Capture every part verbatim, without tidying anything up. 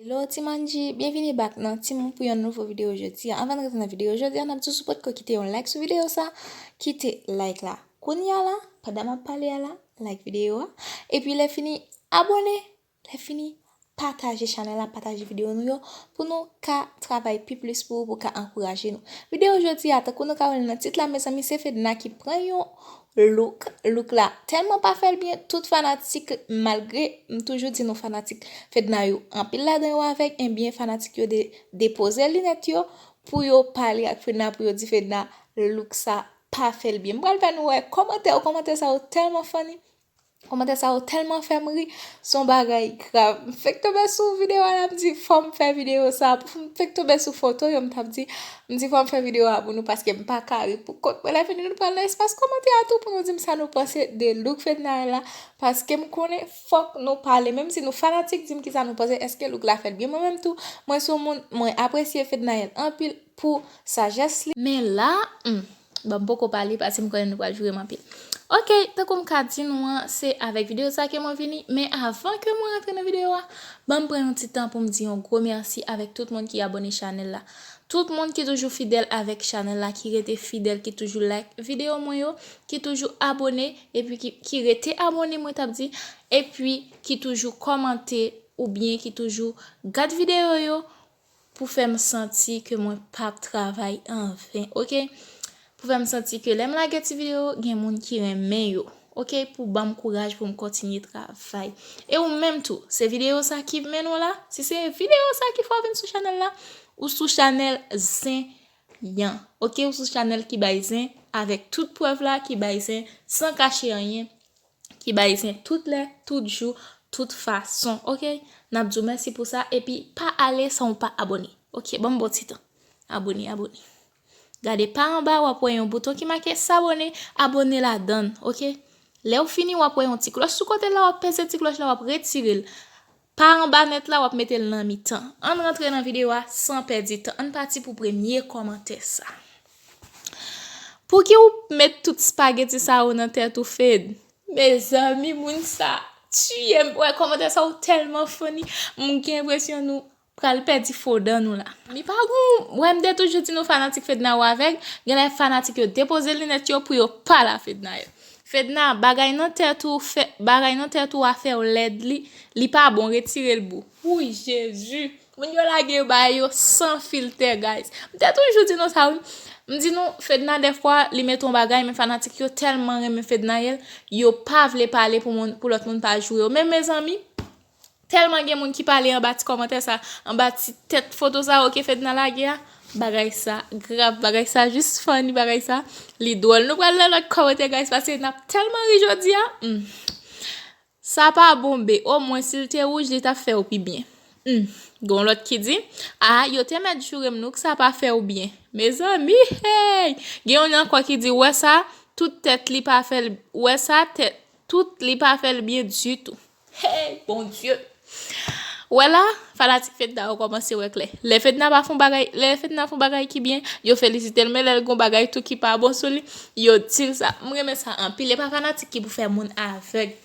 Hello Ti Manji, byenvini back nan Ti Moun pou yon nouvo videyo jodi a. Anvan n rantre nan videyo jodi a, n ap di w si w potko kite yon like sou videyo sa, kite like la. Kounye a la, pandan m ap pale a la, like videyo a. Epi lè fini, abòne. Lè fini, pataje chanèl la, pataje videyo nou yo pou nou ka travay pi plis pou ou, pou w ka ankouraje nou. Videyo jodi a, tankou nou ka wè l nan tit la, mezanmi, se Fedna ki pran yon look. Look la tèlman pa fè l byen, tout fanatik, malgre m toujou di nou fanatik Fedna yo, anpil ladan yo avèg, ebyen fanatik yo de, depoze linèt yo pou yo pale ak Fedna, pou yo di Fedna look sa pa fè l byen. M pral fè nou wè kòmantè yo, kòmantè sa yo tèlman funny. Kòmantè sa yo tèlman fè m ri, se yon bagay grav. M fèk tonbe sou videyo a la, m di fò m fè videyo sa, m fèk tonbe sou foto yo, m t ap di, m di fò m fè videyo a pou nou, paske m pa ka ri pou kont mwen. Lè fini, nou pral nan espas kòmantè a tou pou nou di m sa nou panse de look Fednaelle la, paske m konnen fòk nou pale, menm si nou fanatik, di m kisa nou panse, èske look la fè l byen? Mwen menm tou, mwen se yon moun, mwen apresye Fednaelle anpil pou sajès li. Men la, hmm, bon, m poko pale paske m konnen nou pral joure m anpil. Ok, tankou m ka di nou an, se avèk videyo sa ke mwen vini, men avan ke mwen rantre nan videyo a, ban m pran yon ti tan pou m di yon gwo mèsi avèk tout moun ki abòne chanèl la. Tout moun ki toujou fidèl avèk chanèl la, ki rete fidèl, ki toujou like videyo mwen yo, ki toujou abòne, epi ki, ki rete abòne, mwen t ap di, epi ki toujou kòmante, oubyen ki toujou gad videyo yo, pou fè m santi ke mwen p ap travay anven, ok? Pou fè m santi ke lè m lage ti videyo, gen moun ki renmen yo, ok? Pou ban m kouraj pou m kontinye travay. E ou menm tou, se videyo sa ki mennen w la? Si se videyo sa ki fè w vin sou chanèl la, ou sou chanèl Zen Yan, ok? Ou sou chanèl ki bay zen avèk tout prèv la, ki bay zen san kache anyen, ki bay zen tout lè, tout jou, tout fason, ok? N ap di w mèsi pou sa, epi pa ale san w pa abòne, ok? Ban m ba w ti tan. Abòne, abòne. Gade pa anba, w ap wè yon bouton ki make s'abonner, abòne ladan l, ok? Lè w fini, w ap wè yon ti klòch sou kote la, w ap peze ti klòch la, w ap retire l. Pa anba nèt la, w ap mete l nan mitan. Ann rantre nan videyo a san pèdi tan. Ann pati pou premye kòmantè sa. Pouki w met tout spageti sa yo nan tèt ou, Fed? Mezanmi, moun sa tiye m. Wè, kòmantè sa yo tèlman funny. M gen enpresyon nou pral pèdi fo dan nou la. Li pa gon, wè, m te toujou di nou fanatik Fedna yo avèg, genlè fanatik yo depoze linèt yo pou yo pale a Fednaelle. Fedna, bagay nan tèt ou fè, bagay nan tèt ou a fè w lèd, li, li pa bon, retire l boo. Wouy, Jezi. Moun yo lage yo ba yo san filtè, guys. M te toujou di nou sa, wi. M di nou, Fedna, dèfwa, li mete yon bagay, men fanatik yo tèlman renmen Fednaelle, yo pa vle pale pou moun, pou lòt moun pa joure yo. Men, mezanmi, tèlman gen moun ki pale anba ti kòmantè sa, anba ti tèt foto sa yo ke Fedna lage a. Bagay sa grav, bagay sa jis funny, bagay sa, li dwòl. Nou pral nan lòt kòmantè, guys, paske n ap tèlman ri jodi a. Hmm. Sa pa bon, be. Omwen, si l te wouj, li t ap fè w pi byen. Hmm. Gon lòt ki di, a, yo te mèt joure m, look sa pa fè w byen. Mezanmi, hey! Gen youn ankò ki di, wè sa, tout tèt li pa fè l, wè sa, tèt, tout li pa fè l byen ditou. Hey, Bondye! Wè la, fanatik Fedna yo kòmanse wè klè. Lè Fedna pa fè yon bagay, lè Fedna fè yon bagay ki byen, yo felisite l, men lè l gon bagay tou ki pa bon sou li, yo di l sa. M renmen sa anpil. E pa fanatik ki pou fè moun avèg.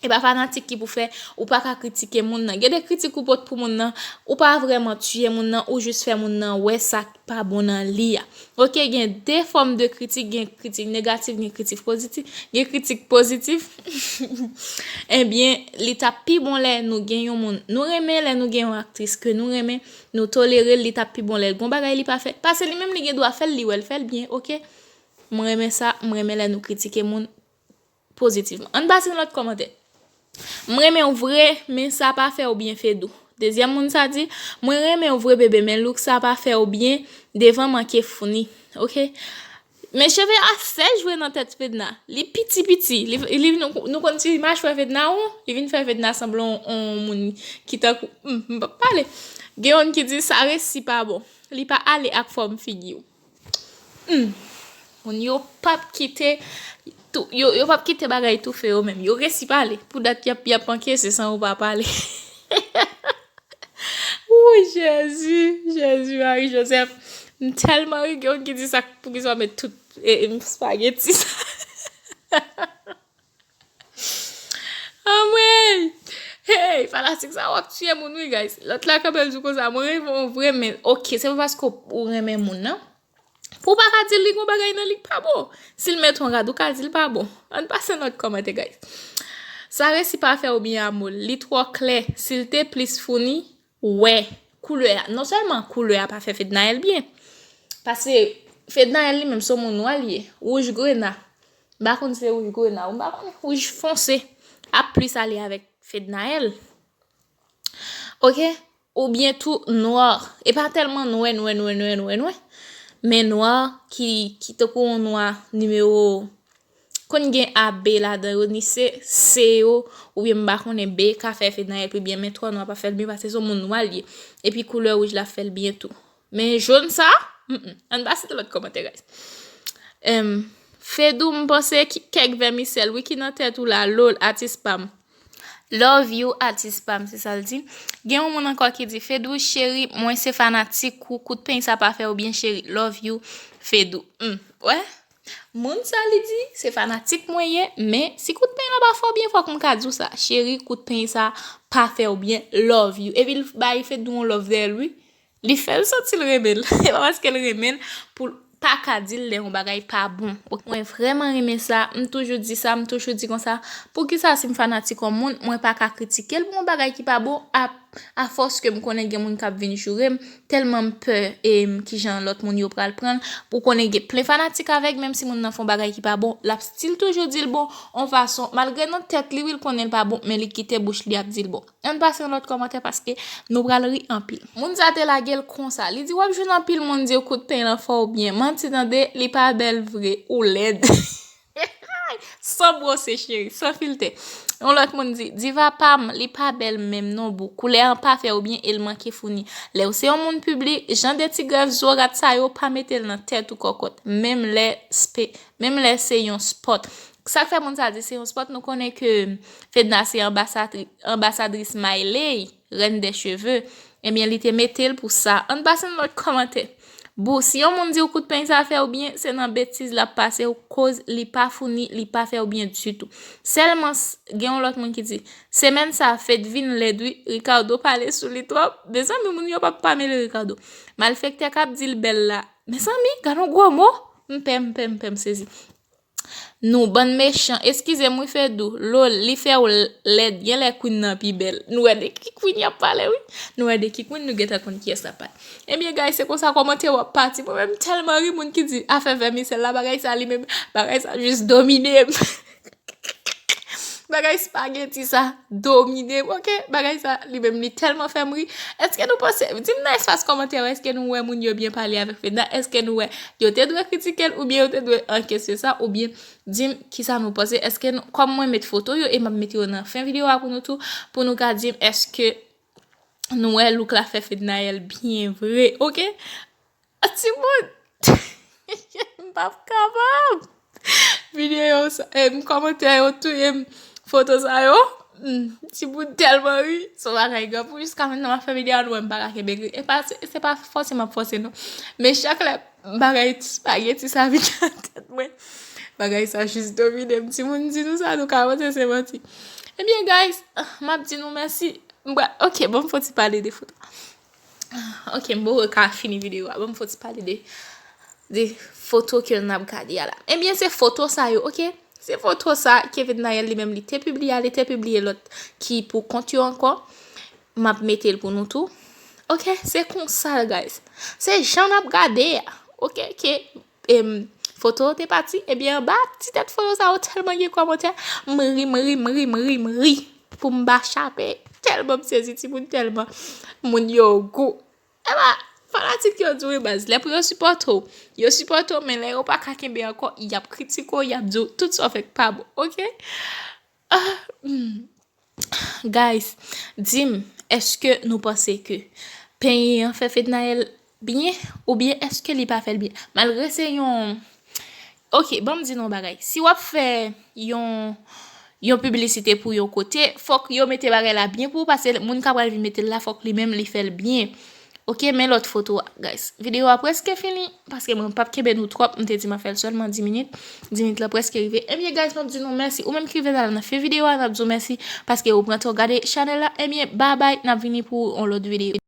E pa fanatik ki pou fè ou pa ka kritike moun nan. Gen de kritik ou pot pou moun nan, ou pa vrèman tiye moun nan, ou jis fè moun nan wè sa k pa bon nan li a. Ok, gen de fòm de kritik, gen kritik negatif, gen kritik pozitif, gen kritik pozitif. Ebyen, li t ap pi bon lè nou gen yon moun, nou renmen lè nou gen yon aktris ke nou renmen, nou tolere l, li t ap pi bon lè l gon bagay li pa fè. Paske li menm li gen dwa fè l, li wè l fè l byen, ok? M renmen sa, m renmen lè nou kritike moun pozitivman. Ann pase nan lòt kòmantè. M renmen w vre, men sa pa fè w byen, Fedou. Dezyèm moun sa di, mwen renmen w vre, bebe, men look sa pa fè w byen, devan manke founi. Ok? Men cheve a sèch vre nan tèt Fedna. Li piti piti. Li, li, nou, nou konn ti machwè Fedna ou, li vin fè Fedna sanble yon, yon moun ki tankou, hmm, m p ap pale. Gen youn ki di, sa resi pa bon. Li pa ale ak fòm figi w. Hmm. Moun yo p ap kite tou, yo, yo p ap kite bagay toufe yo menm. Yo resi pale. Pou dat y ap, y ap ankese san yo pa pale. Wouy, Jezi, Jezi, Mari Jozèf. M tèlman ri, gen youn ki di sa, poukisa w met tout, e, e, spageti sa. Anmwey! Hey, fanatik Tik sa w ap tiye moun wi, guys. Lòt la kanpe l di konsa, mwen renmen w vre, men ok, se pa paske w renmen moun nan pou w pa ka di l li gon bagay nan li k pa bon. Si l mete yon rad, ou ka di l pa bon. Ann pase nan lòt kòmantè, guys. Sa resi pa fè w byen, Amol. Li twò klè. Si l te plis founi, wè. Koulè a. Non sèlman koulè a pa fè Fednaelle byen. Paske Fednaelle li menm se yon moun nwa li ye. Wouj grena. M pa konn si se wouj grena ou m pa konnen. Wouj fonse ap plis ale avèk Fednaelle. Ok? Oubyen tou nwa. E pa tèlman nwè, nwè, nwè, nwè, nwè, nwè. Men nwa ki, ki tankou yon nwa nimewo. Konn gen A B ladan yo, ni C, C yo, oubyen m pa konnen B ka fè Fednaelle pi byen, men twò nwa pa fè l byen, paske se yon moun nwa l ye. Epi koulè wouj la fè l byen tou. Men jòn sa, mm, mm. Ann pase nan lòt kòmantè, guys. Em, Fedou, m panse ki, kèk vèmisèl, wi, ki nan tèt ou la, lol, atis pa m. Love you, atis pa m, se sa l di. Gen yon moun ankò ki di, Fedou, cheri, mwen se fanatik ou, kout peny sa pa fè w byen, cheri. Love you, Fedou. Hmm, wè. Moun sa li di, se fanatik mwen ye, men si kout peny la pa fè w byen, fòk m ka di w sa. Cheri, kout peny sa pa fè w byen, love you. Epi l bay Fedou yon love dèyè l, wi. Li fè l santi l renmen l. E pa paske l renmen l pou l pa ka di l lè yon bagay pa bon. Ok? Mwen vrèman renmen sa. M toujou di sa, m toujou di konsa. Poukisa si m fanatik yon moun, mwen pa ka kritike l pou yon bagay ki pa bon? A, afòs ke m konnen gen moun k ap vin joure m, tèlman m pè, e, kijan lòt moun yo pral pran l. Pou konnen gen plen fanatik avè l, menm si moun nan fè yon bagay ki pa bon, l ap still toujou di l bon, yon fason, malgre nan tèt li, wi, l konnen l pa bon, men li kite bouch li ap di l bon. Ann pase yon lòt kòmantè paske nou pral ri anpil. Moun sa te lage l konsa. Li di, w ap jwenn anpil moun di w kout peny lan fè w byen. Manti tande, li pa bèl vre, ou lèd. San bwose, cheri, san filtè. Yon lòt moun di, diva pa m, li pa bèl menm non boo. Koulè an pa fè w byen e l manke founi. Lè w se yon moun piblik, jan de ti grèf zo rat sa yo, pa mete l nan tèt ou kòkòt. Menm lè spe, menm lè se yon spòt. Sa k fè moun sa di se yon spòt, nou konnen ke Fedna se anbasadri-, anbasadris Miley, reine des cheveux. Ebyen, li te mete l pou sa. Ann pase nan lòt kòmantè. Boo, si yon moun di w kout peny sa fè w byen, se nan betiz l ap pase w, koz li pa founi, li pa fè w byen ditou. Sèlman, s-, gen yon lòt moun ki di, semèn sa, Fed vin lèd wi, Ricardo pale sou li twòp. Mezanmi, moun yo p ap pa mele Ricardo. Malfektè k ap di l bèl la. Mezanmi, gad yon gwo mo. M pè, m pè, m pè, m sezi. Nou, bann mechan. Eskize m wi Fedou. Lol, li fè w lèd. Genlè Queen nan pi bèl. Nou wè de ki Queen y ap pale wi. Nou wè de ki Queen, nou gentan konn kiyès l ap pale. Ebyen, guys, se konsa kòmantè yo ap pati. Mwen menm, m tèlman ri moun ki di afè vèmisèl la, bagay sa li menm, bagay sa jis domine m. Bagay spageti sa domine m, ok? Bagay sa, li menm, li tèlman fè m ri. Èske nou panse, di m nan espas kòmantè yo, èske nou wè moun yo byen pale avèk Fedna? Èske nou wè yo te dwe kritike l, oubyen yo te dwe ankesye sa, oubyen di m kisa nou panse? Èske nou, kòm mwen met foto yo, e m ap mete yo nan fen videyo a pou nou tou, pou nou ka di m èske nou wè look la fè Fednaelle byen vre, ok? A timoun! M p ap kapab! Videyo sa, e, m kòmantè yo touye m. Foto sa yo, hmm, timoun tèlman ri. Se yon bagay granpou. Jiska mentnan, m ap fè videyo a, nou wè m pa ka kenbe ri. E pa, se, se pa fòse m ap fòse, non. Men chak lè bagay spageti sa vin nan tèt mwen, bagay sa jis domine m. Timoun, di nou sa, nou ka panse se manti. Ebyen, guys, m ap di nou mèsi. M pral, ok, bon, m fò ti pale de foto. Ok, m poko ka fini videyo a. Bon, m fò ti pale de, de foto ke n ap gade a la. Ebyen, se foto sa yo, ok? Se foto sa ke Fednaelle li menm li te pibliye a, li te pibliye lòt ki pou kont yo ankò. M ap mete l pou nou tou. Ok, se konsa, guys. Se jan n ap gade a. Ok, ke, em, foto yo te pati. Ebyen, anba ti tèt foto sa yo tèlman gen kòmantè. M ri, m ri, m ri, m ri, m ri. Pou m pa chape. Tèlman m sezi, timoun, tèlman moun yo gou. Epa, fanatik yo di w wi baz. Lè pou yo sipòte w, yo sipòte w, men lè yo pa ka kenbe ankò, y ap kritike w, y ap di w tout sa w fè k pa bon, ok? Ah, hmm. Guys, di m, èske nou panse ke penyen an fè Fednaelle byen, oubyen èske li pa fè l byen? Malgre se yon, ok, ban m di nou yon bagay. Si w ap fè yon, yon piblisite pou yon kote, fòk yo mete bagay la byen pou ou, paske moun k ap pral vin mete l la, fòk li menm li fè l byen. Ok, men lòt foto a, guys. Videyo a prèske fini, paske mwen p ap kenbe nou twòp, m te di m ap fè l sèlman dis minit. Dis minit la prèske rive. Ebyen, guys, m ap di nou mèsi. Ou menm ki rive la nan fen videyo a, n ap di w mèsi, paske ou pran tan w gade chanèl la. Ebyen, babay, n ap vini pou yon lòt videyo.